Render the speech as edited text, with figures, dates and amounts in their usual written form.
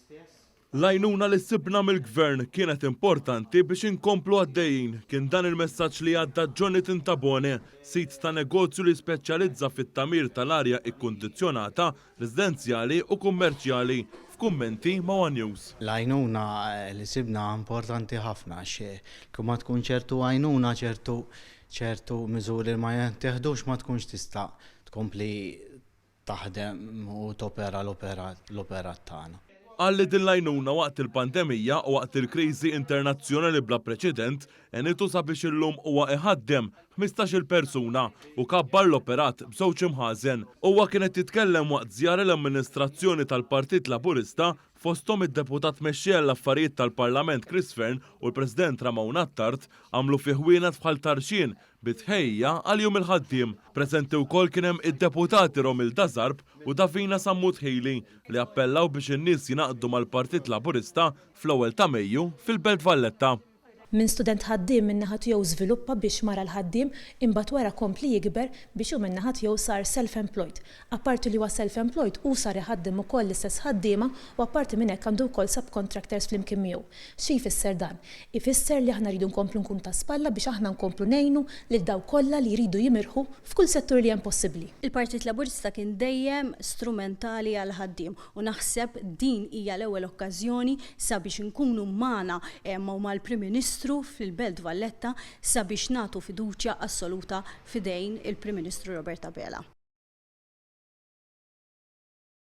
L-għajnuna li sibna mill-Gvern kienet importanti biex inkomplu għaddejjin, kien dan il-messaġġ li għadda Jonathan Tabone, sid ta' negozju li jispeċjalizza fit-tagħmir tal-arja ikkundizzjonata, residenzjali u kummerċjali, f'kummenti ma' one News. L-għajnuna li sibna importanti ħafna għax kieku ma tkun ċertu għajnuna, ċertu ċertu miżuri li ma jittieħdux ma tkunx tista' tkompli taħdem u topera l-operat tagħna. Qal li din l-għajnuna waqt il-pandemija u waqt il-kriżi internazzjonali bla preċedent għenitu sabiex illum huwa iħaddem 15-il persuna u kabbar l-operat b'żewġ imħażen. Huwa kien qed jitkellem waqt żjara l-amministrazzjoni tal-Partit Laburista fosthom id-Deputat Mexxej għall-Affarijiet tal-Parlament Chris Fearne u l-President Ramon Attard għamlu fi ħwienet f'Ħal Tarxien Bi tħejjija għal Jum il-Ħaddiem, preżenti wkoll kien hemm id-Deputati Romilda Zarb u Davina Sammut Hili li appellaw biex in-nies jingħaqdu mal-Partit Laburista fl-ewwel ta' Mejju fil-Belt Valletta. Minn student ħaddiem min-naħa tiegħu żviluppa biex mar għal ħaddiem imbagħad wara kompli jikber biex hu min-naħa tiegħu sar self-employed. Apparti li huwa self-employed hu sar iħaddem ukoll l-istess ħaddiema u apparti minn hekk għandu wkoll subcontractors flimkien miegħu. Xi jfisser dan? Ifisser li aħna rridu nkomplu nkunu ta' spalla biex aħna nkomplu ngħinu lil dawk kollha li jridu jimirħu f'kull settur li hemm possibbli. Il-Partit Laburista kien dejjem strumentali għall-ħaddiem u naħseb din hija l-ewwel okkażjoni sabiex inkunu magħna u mal-Prim Ministru fil-Belt Valletta sabiex nagħtu fiduċja assoluta f'idejn il-Prim Ministru Robert Abela.